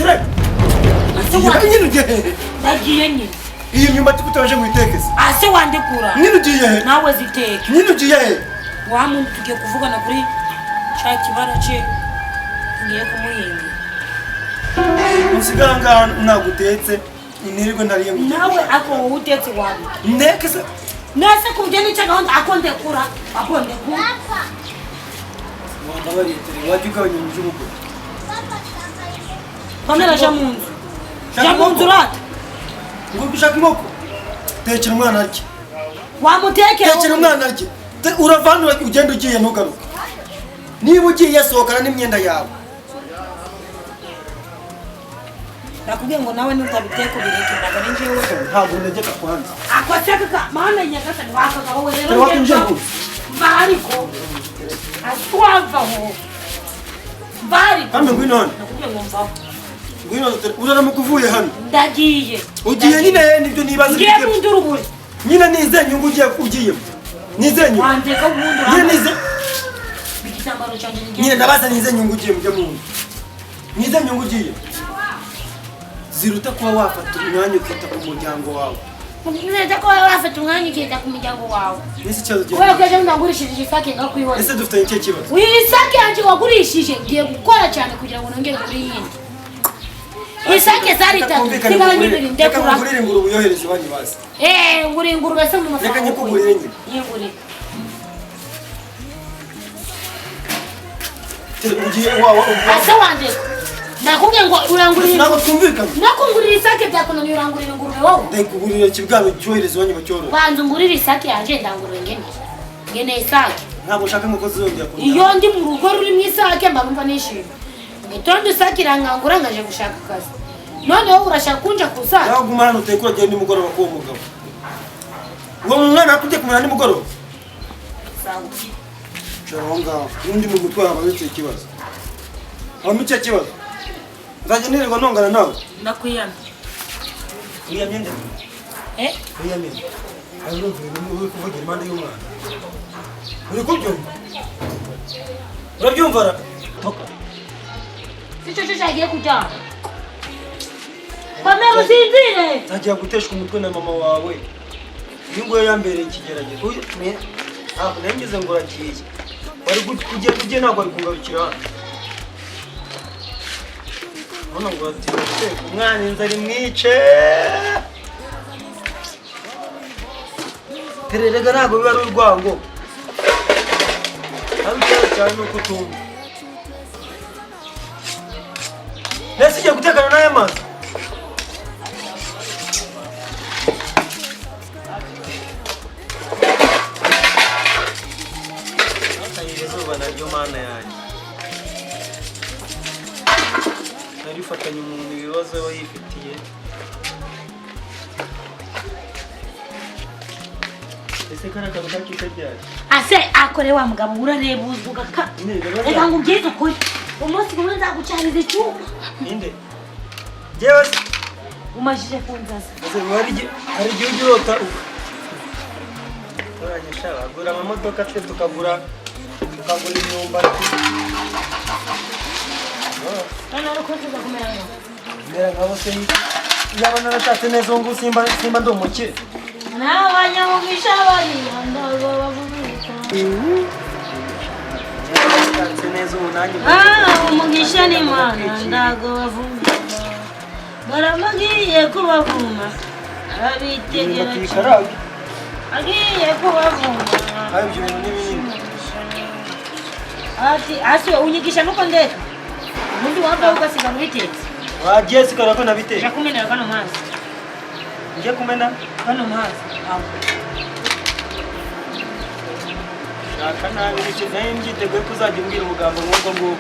Tere. Ase Ugiye wa nyine, ugiye hehe? Ndagiye nyine. Iyi myumbati kutabasha ngo uyiteke se? Ase wandekura. Nyine ugiye he? Nawe ziteke. Nyine ugiye he? Wa muntu tugiye kuvugana kuri cya kibara cye ngiye kumuhingira. Usigara ngaha ntabwo utetse, ntirirwe ntariye ngo Nawe ako wowe utetse wabika. Ndeke se? Nese ku buryo nica gahunda, ako ndekura, ako ndekura. Wambabariye Tere, wajya ugabanya ibintu by'ubugore. Pamela, ja mu nzu, ja mu nzu rata. Ngo ushaka inkoko? Tekera umwana arye. Wamutekera. Tekera umwana arye. Urava hano ugenda, ugiye ntugaruke. Niba ugiye, sohokana n'imyenda yawe. Nakubwiye ngo nawe nutabiteka ubireke, ntabwo ari njyewe. Ntabwo ntegeka kwanza. Akwateka mana nyagasani wakagabo we rero. Tere, wakinjiye Ngenda. mu nzu. Mva ariko wavaho, mva ariko. Kandi ngwino hano. Nakubwiye ngo mvaho. Ngwino hano, Tere. Uraramuka uvuye hano. Ndagiye. Ugiye nyine he? Nibyo nibaza. Ngiye mu nduruburi. Nyine nize nyungu ugiye, ugiyemo nize nyungu? Wandeka ubundi. Nyine nize Igitambaro cyanjye. Nyine ndabaza, nize nyungu ugiye mujya mu nzu, nize nyungu ugiye ziruta kuba wafata umwanya ukita ku muryango wawe? Neza ko wafata umwanya ukita ku muryango wawe. Nese ikibazo ugiye? Kubera ko ejo ndagurishije isake ngakwibona. Ese dufitanye ikihe kibazo? Uyu isake yanjye wagurishije, ngiye gukora cyane kugira ngo nongere kuri yindi isake. Zari itatu, nsigaranye ibiri. Reka Ndekura. nkugurire ingurube uyohereze iwanyu bazi. Eh, ngura ingurube se mu mafaranga? Reka nyikugurire nyine. Yingurire. Ugiye wawa? Ase wandeka, nakubwiye ngo urangurira. Ntabwo twumvikana. Nakungurira isake byakunaniye, urangurira ingurube wowe? Ndakugurira ikibwana cyohereza iwanyu bacyorora. Banza ungurire isake yanjye, ndangurure ngene ngene isake. Ntabwo ushaka inkoko zizongera kurya. Iyo ndi mu rugo rurimo isake mba numva nishimye. Mu gitondo isake irankangura nkaje gushaka akazi, noneho urashaka kunja ku isake. Nawe guma hano uteke, uragenda nimugoroba k'uwo mugabo, uwo mwana akujya kumera nimugoroba. Sawa. Cara aho ngaho n'undi mu mutwe wawe icyo kibazo, habamo icyo kibazo, nzajya nirirwa ntongana nawe. Ndakwiyamye. Wiyamye nde? Eh. Wiyamye nde? Hari urumva ibintu uri kuvugira impande y'umwana, uri kubyumva? Urabyumva ra? Toka. Sico cyo cyagiye kujyana. Pamela, usinzire. Nzajya guteshwa umutwe na mama wawe. Uyu nguyu yambereye ikigeragezo. Uyu ntabwo nari ngize ngo uragiye, wari kugenda ugiye, ntabwo wari kungarukira hano. Urabona ngo uratinda guteka umwana, inzara imwice. Tererega, ntabwo biba ari urwango, ari ikibazo cyane ni uko utumva. Mbese ugiye gutekana n'aya mazi? Iri zuba naryo, mana yanjye, narifatanya umuntu ibibazo aba yifitiye. Ese kariya kantu kakita ryari? Ase akore wa mugabo, urareba uzuga ka. Nyine biba Reka ngubwize ukuri, umunsi kumwe nzagucaniza icyuma. Ninde? Njyewe se? Umajije kunzaza. Ese hari igihe ujya urota uranyisha bagura amamodoka, twe tukagura imyumbati. Noneho uko tuza kumera nka Mera nkabo se? Yaba narashatse neza ubu ngubu simba ndi umukire. N'abanyamugisha bariya ndago bavubita. Narashatse neza ubu nanjye. Ah, umugisha ni Imana, ndago bavumita. Baramagiye kubavuma abitegera. Imyumbati yikaraga. Agiye kubavuma. Aho ibyo bintu ni binini. Ati ase unyigisha nuko ndeka ubundi wavaho ugasigara ubitetse. Wagiye sigara ko nabiteye. Ja kumenera kano mazi. Njye kumena? Kano mazi aho. Shaka nabi nicyo nawe mbyiteguye ko uzajya umbwira ubugambo nk'ubwo ngubwo.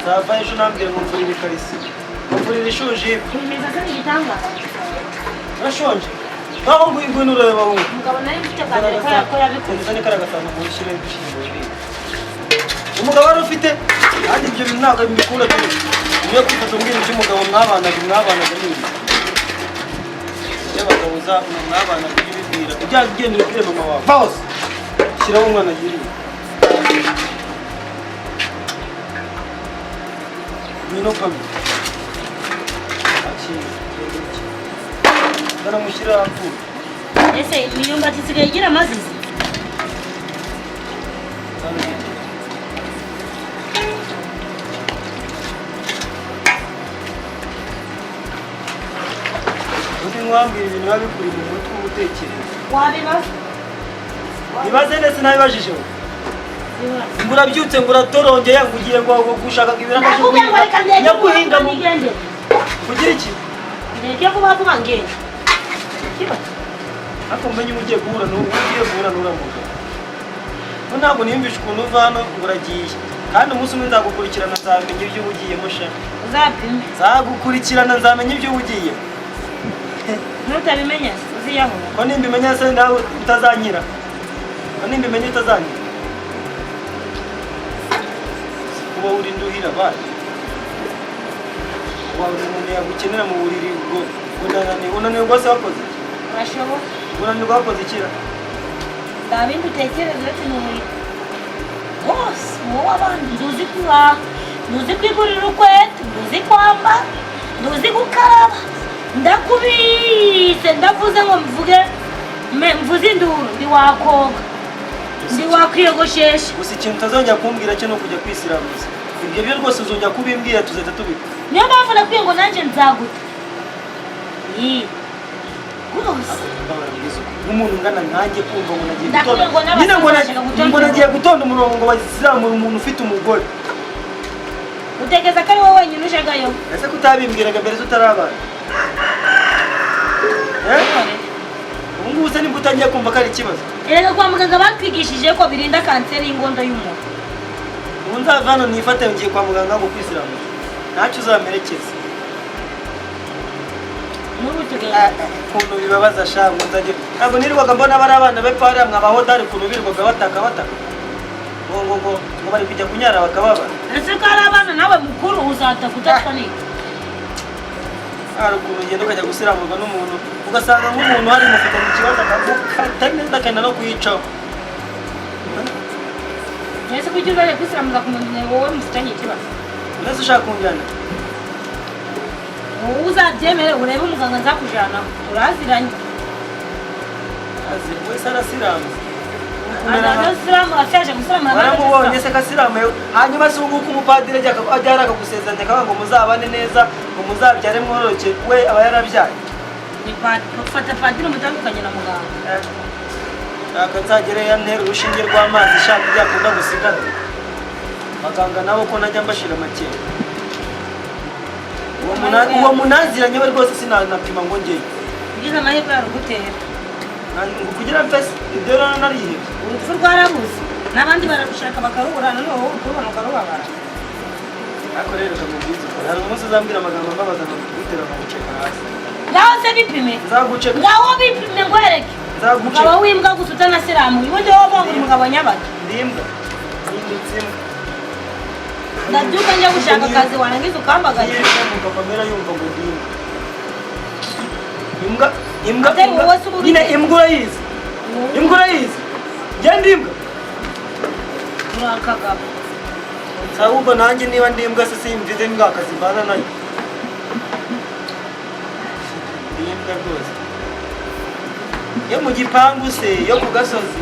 Nzava ejo nambwira ngo mvurire ikariso, ngo mvurire ishujibu. Kumeza se ni igitangaza? Urashonje? Ngaho ngwino ureba wowe. Umugabo nari mfite bwa mbere ko yabikoze. Uzane kariya gasahani ngo ushyire ibishyimbo bibiri. Umugabo wari ufite, kandi ibyo bintu ntabwo mbikunda pe. Niyo kwifata umbwira iby'umugabo mwabanaga n'ibindi. Iby'abagabo za mwabanaga ujye ubibwira. Ujya ugenda ubibwire mama wawe. Pause. Shyiraho umwana yiriwe. Ngwino Pamela. Zana mushyira apfuye. Ese imyumbati isigaye igira amazizi? Undi ntiwambwira ibintu biba bikuri mu mutwe uba utekereza. Wabibaza. Ibaze neza, nabibajije ngo urabyutse, ngo uratorongeye, ngo ugiye ngo gushaka ibiraka byo Ndakubwira ngo reka ndeke. Nyaguhinga mu Nigende. Kugira iki? Ndeke vuba vuba ngende. Ikibazo. Ariko umenye ugiye guhura n'uwo ugiye guhura n'uramuga. Ko ntabwo niyumvisha ukuntu uva hano ngo uragiye, kandi umunsi umwe nzagukurikirana, nzamenya ibyo uba ugiyemo sha. Uzapime. Nzagukurikirana, nzamenya ibyo uba ugiyemo. Nutabimenya uziyahura. Ko nimbimenya se nawe utazanyira? Ko nimbimenya utazanyira? Kuba uri nduhira bayo, waba umuntu yagukenera mu buriri ubwo unananiwe, unanirwa se wakoze iki? Urashoboka. Unanirwa wakoze ikira? Nta bindi utekereza uretse ni umuriro wose wowe abandi. Nduzi kuhaha, nduzi kwigurira urukweto, nduzi kwambara, nduzi gukaraba. Ndakubise, ndavuze ngo mvuge mvuze induru, ndi wakoga, ndi wakwiyogoshesha. Gusa ikintu utazongera kumbwira cyo ni ukujya kwisiramuza. Ibyo byo rwose uzongera kubimbwira tuzahita tubikora. Niyo mpamvu nakwiye ngo nanjye nzaguta. Ii. Rwose. Nk'umuntu ungana nkanjye kumva ngo nagiye Ndakubwiye gutonda ngo n'abasaza nyine ngo bashaka gutonda ngo nagiye gutonda umurongo ngo baziramure umuntu ufite umugore. Utekereza ko ari wowe wenyine ujagayo? Ese ko utabimbwiraga mbere tutarabana? Eh? Ubu ngubu se nibwo utangiye kumva ko ari ikibazo? Erega kwa muganga batwigishije ko birinda kanseri y'inkondo y'umura. Ubu nzava hano nifate ngiye kwa muganga ngo kwisiramuza, ntacyo uzamerekeza. N'ubu tugenda. Ukuntu bibabaza sha, ngo nzajye, ntabwo nirirwaga mbona bari abana bepfo hariya mwabahodari, ukuntu birirwaga bataka bataka ngo ngo ngo ngo bari kujya kunyara bakababara. Ese ko ari abana, nawe mukuru uzataka udatwa n'iki? Hari ukuntu ugenda ukajya gusiramurwa n'umuntu, ugasanga nk'umuntu hari mufitanye ikibazo, akagukata neza akenda no kuyicaho. Ese kuki uzajya kwisiramuza ku muntu wowe mufitanye ikibazo? Mbese ushaka kunjyana? Wowe uzabyemere urebe umuganga nzakujyanaho, turaziranye. Azi wese arasiramuza. Arasiramura, ashaje gusiramura. Waramubonye se kasiramuye? Hanyuma se ubu ngubu umupadiri ajya hariya akagusezeranya, akavuga ngo muzabane neza, ngo muzabyare mwororoke, we aba yarabyaye? Ni fata padiri umutandukanye na muganga. Eh, shaka nzagere yantera urushinge rw'amazi, shaka byakunda gusigana abaganga nabo ko najya mbashira amakenga. Uwo munaziranye we rwose sinanapima ngo ngeyo. Ugize amahirwe yarugutera. Ngo kugira mfese ibyo rero narihebye. Urupfu rwarabuze n'abandi bararushaka bakarubura, none wowe urubona ukarubabara. Ariko rero kamubwiza ukuri, hari umunsi uzambwira amagambo ambabaza nkagutera nkaguceka hasi. Ngaho se bipime. Nzaguceka. Ngaho bipime ngwereke. Nzaguceka. Umugabo w'imbwa gusa utanasiramuye, ubundi wowe uvuga ngo uri umugabo nyabaki? Ndi imbwa, mpindutse imbwa. Ndabyuka njya gushaka akazi, warangiza ukambagaye. Papa yumva ngo ndi imbwa, imbwa, imbwa. Atari Imbwa wowe se uba uri- nyine, imbwa urayizi? Imbwa urayizi? Njye ndi imbwa. Urakagabo. Ahubwo nanjye niba ndi imbwa se simvize imbwa akazi mbana nayo? Ndi imbwa rwose yo mu gipangu se, yo ku gasozi.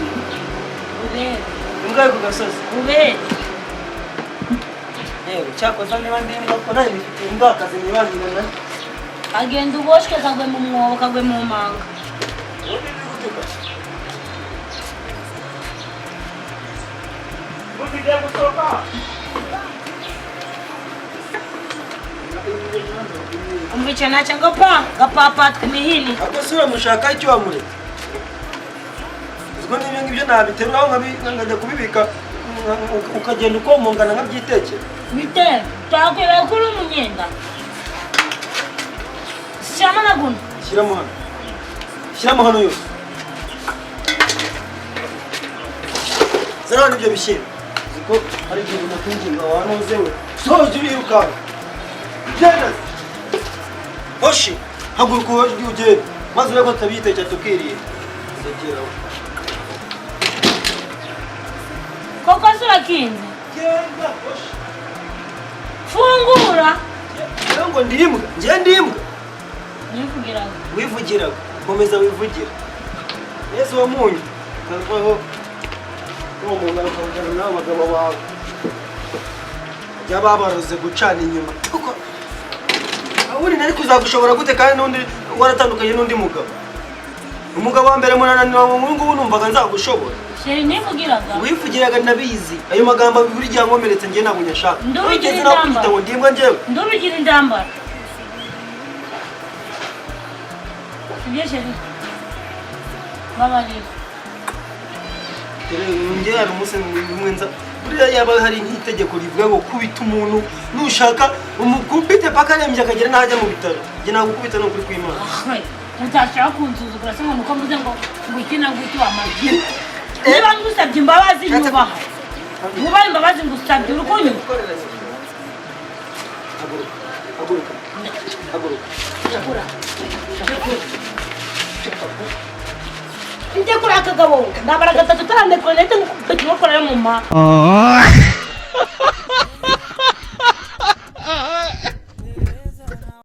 Ubere. Imbwa yo ku gasozi. Ubere. Yewe, cyakoze niba ndi imbwa ko nayo bifite imbwa akazi nibanire nayo. Agenda uboshwe, kagwe mu mwobo, kagwe mu manga. Ubundi uri gutuka. Ubundi ugiye gusohoka. Umva icyo nacyo ngo pa gapapatwa imihini. Ako se uramushaka icyo wamureka? Ubwo n'ibyo ngibyo nabiterura aho nkajya kubibika, ukagenda ukomongana nkabyitekera. Bite twakwibera kuri umunyenga shyiramo na guno. Shyiramo hano, shyiramo hano yose. Zana hano ibyo bishyimbo. Uzi ko hari igihe umuntu akwinginga wanuze we soza urirukanka. Genda hoshi, haguruka uhoshi ugende, maze urebe ko tutabyitekera tukirira. Ndageraho. Koko se urakinze? Genda hoshi. Fungura. Rero ngo ndi imbwa, njye ndi imbwa. Nivugiraga. Wivugiraga. Komeza wivugire neza uwo munyu utavaho uwo muntu akavugana n'abo bagabo bawe jya babaroze gucana inyuma, kuko ubundi nari kuzagushobora gute kandi n'undi waratandukanye n'undi mugabo, umugabo wa mbere munananira, ubu ngubu numvaga nzagushobora. Chéri, nivugiraga. Wivugiraga, ndabizi. Ayo magambo buri gihe ankomeretse, njye ntabwo nyashaka. Ndurugira Wigeze nawe intambara. kwita ngo ndimbwa njyewe? Ndurugira indambara, sibyo chéri? Babarira. Dore njye hari umunsi umwe nza, buriya yaba hari nk'itegeko rivuga ngo kubita umuntu nushaka umukubite paka arembye akagera n'aho ajya mu bitaro, njye nagukubita, ni ukuri kw'Imana. Utashaka kunsuzugura se ngo nuko mvuze ngo iki na ngo iki wamaze? Niba ngusabye imbabazi, nyubaha, wubahe imbabazi ngusabye, uri kunyumva? Haguruka, haguruka, haguruka. Ndekura. Njye kuri aka gabo ndabara gatatu utarandekura, ndetse ngukubita inkokora yo mu ma.